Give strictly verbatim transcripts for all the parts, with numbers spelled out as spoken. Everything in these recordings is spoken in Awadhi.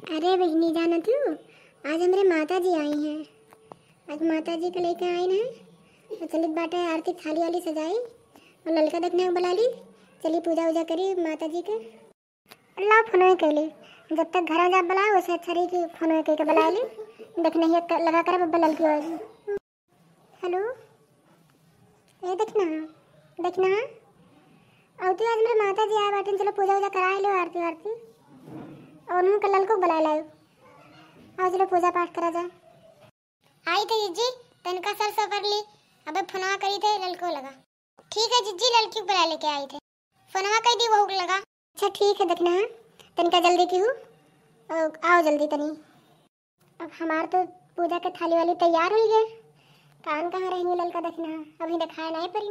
अरे बहिनी, जानत हू, आज हमरे माता जी आई हैं। आज माता जी के लेके आई हैं। तो चलित बाटे आरती थाली वाली सजाई और ललका दखिना के बुला ली। चली पूजा उजा करी माता जी के। लाओ फोनवे कइली, जब तक घरा जा बुलाओ, वैसे अच्छा रही कि फोनवे कइके बुला ली। दखिनहिया क-, लगा कर बब्बा ललकी होगी। हेलो, ए दखिना, दखिना, अउ तू आज हमरे माता जी आए बाटिन, चलो पूजा उजा कराए लो, आरती वारती, और उनका ललको बुला लाओ। आओ चलो पूजा पाठ करा जाए। आई थे जिज्जी, तनिका सर सफर ली, अबे फोनवा करी थे, ललको लगा। ठीक है जिज्जी, ललकी बुला लेके आई थे। फोनवा कह दी, वहू लगा। अच्छा ठीक है दखिना, तनिका जल्दी की हूँ, अ, आओ जल्दी तनी। अब हमार तो पूजा के थाली वाली तैयार हुई है, कान कहाँ रहनी ललका दखिना, अभी देखाए नहीं पड़ी।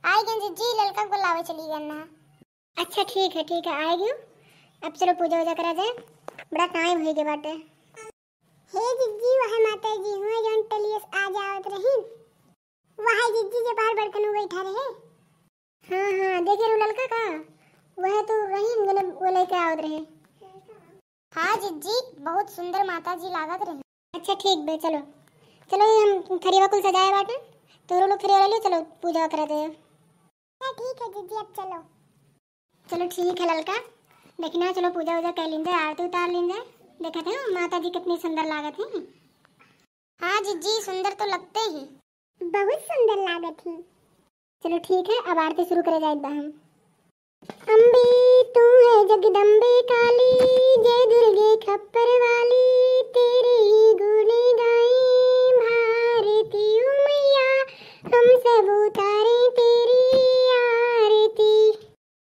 आई गन जिज्जी, ललका को लावे चली गन ना। अच्छा ठीक है, ठीक है, आए गयो। अब चलो पूजा वूजा करा जाए, बड़ा टाइम हो गया बाटे। हे जिज्जी, वह माता जी हुआ जौन टलियस आ जावत रही, वह जिज्जी जो बाहर बड़कन बैठा रहे। हाँ हाँ, देखे रू ललका का, वह तो रही जौन वो लेके आवत रहे। हाँ जिज्जी, बहुत सुंदर माता जी लागत रही। अच्छा ठीक बे, चलो चलो, ये हम थरिया कुल सजाए बाटे, तोहरो लोग थरिया ले लो, चलो पूजा करा दे। अच्छा ठीक है जिज्जी, अब चलो। चलो ठीक है ललका, देखना, चलो पूजा वूजा कर लीन जाए, आरती उतार लीन जाए। देखत है माता जी कितनी सुंदर लागत है। हाँ जिज्जी, सुंदर तो लगते ही। बहुत सुंदर लागत ही। चलो ठीक है, अब आरती शुरू करे जाइत बा हम। अम्बे तू है जगदम्बे काली, जय दुर्गे खप्पर वाली, तेरे ही गुण गाए भारती। ओ मैया हम सब उतारे तेरी आरती।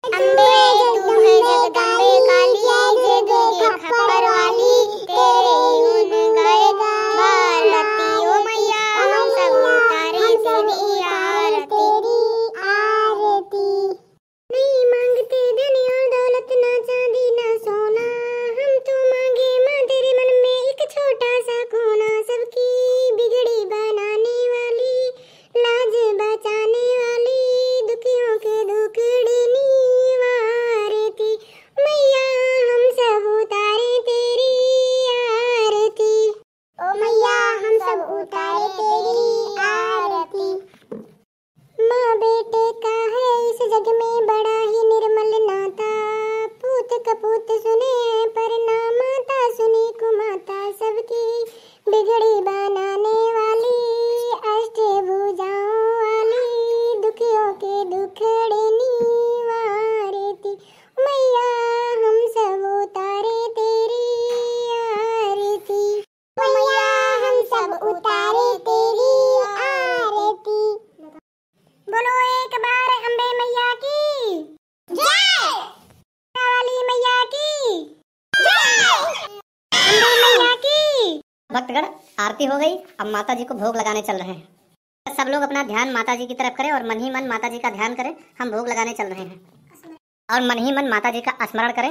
अम्बे तू है जगदम्बे काली, जय दुर्गे खप्पर वाली, तेरे ही गुण गाए भारती। ओ मैया हम सब उतारे तेरी आरती। नहीं मांगते धन और दौलत, ना चांदी ना सोना, हम तो मांगे माँ तेरे मन में एक छोटा सा कोना। सबकी बिगड़ी बनाने वाली, लाज बचाने वाली, दुखियों के दुखड़े निवारती। मैया हम सब उतारे तेरी आरती। ओ मैया हम सब उतारे तेरी आरती। माँ बेटे का है इस जग में बड़ा ही निर्मल नाता, पूत कपूत सुने हैं पर ना माता सुने कुमाता। सबकी बिगड़ी बनाने वाली, अष्ट भुजाओं वाली, दुखियों के दुखड़े निवारती। मैया हम सब उतारे तेरी आरती। मैया हम सब उतारे तेरी आरती। बोलो एक बार अम्बे मैया की जय। वाली मैया की जय। अम्बे मैया की। भक्तगण, आरती हो गई, अब माता जी को भोग लगाने चल रहे हैं। सब लोग अपना ध्यान माता जी की तरफ करें और मन ही मन माता जी का ध्यान करें। हम भोग लगाने चल रहे हैं और मन ही मन माता जी का स्मरण करें।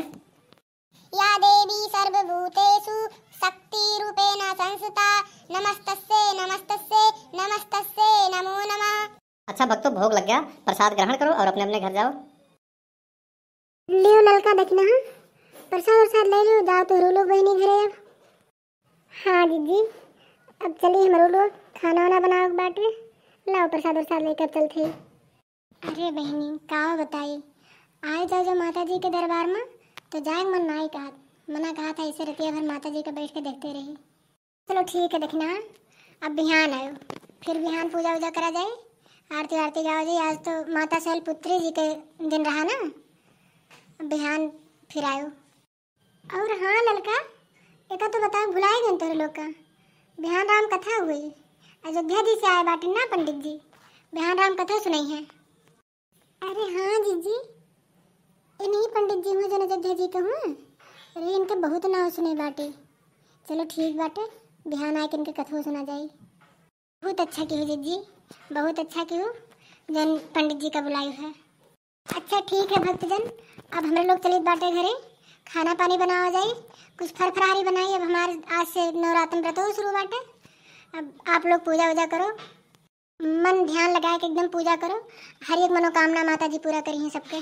या देवी सर्वभूतेषु शक्तिरूपेण संस्थिता, नमस्तस्यै, नमस्तस्यै, नमस्तस्यै नमो नमः। अच्छा भक्तों, भोग लग गया, प्रसाद ग्रहण करो और अपने अपने घर जाओ। लियो ललका दखिना, हाँ? प्रसाद उरसाद ले लियो, जाओ तोहरो लोग बहिनी घरे अब। हाँ जिज्जी, अब चली हमरो लोग, खाना वाना बनावे के बाटे, लाओ प्रसाद उरसाद लेकर चलते। अरे बहिनी, का बताई, आए जाओ जो माता जी के दरबार में, तो जाए मन नाई कहत, मना कहत है, ऐसे रतिया भर माता जी के बैठ के देखते रही। चलो ठीक है दखिना, अब बिहान आयो, फिर बिहान पूजा वूजा करा जाए, आरती वारती गावा जाए। आज तो माता शैलपुत्री जी के दिन रहा ना, अब बिहान फिर आयो। और हाँ ललका, एका तो बताओ, भुलाए गए तोरे लोग का। बिहान राम कथा हुई, अयोध्या जी से आए बाटे ना पंडित जी, बिहान राम कथा सुनाई है। अरे हाँ जीजी, इन्हीं पंडित जी हुए जन अयोध्या जी के हुए। अरे इनके बहुत नाव सुने बाटे। चलो ठीक बाटे, बिहान आए के इनके कथो सुना जाई। बहुत अच्छा किहू जीजी, बहुत अच्छा किहू जन पंडित जी का बुलायु है। अच्छा ठीक है भक्तजन, अब हमरे लोग चलित बाटे घरे, खाना पानी बनावा जाई, कुछ फर फरारी बनाई। अब हमारे आज से नवरातन व्रतो शुरू बाटे। अब आप लोग पूजा वूजा करो, मन ध्यान लगाए के एकदम पूजा करो, हर एक मनोकामना माता जी पूरा करी हैं सबके।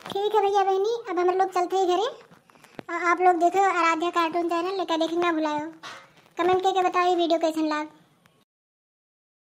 ठीक है भैया बहनी, अब हम लोग चलते हैं घरे, और आप लोग देखो आराध्या cartoon channel, लेकर देखे ना भुलायो। Comment करके बताओ ये video कैसन लाग।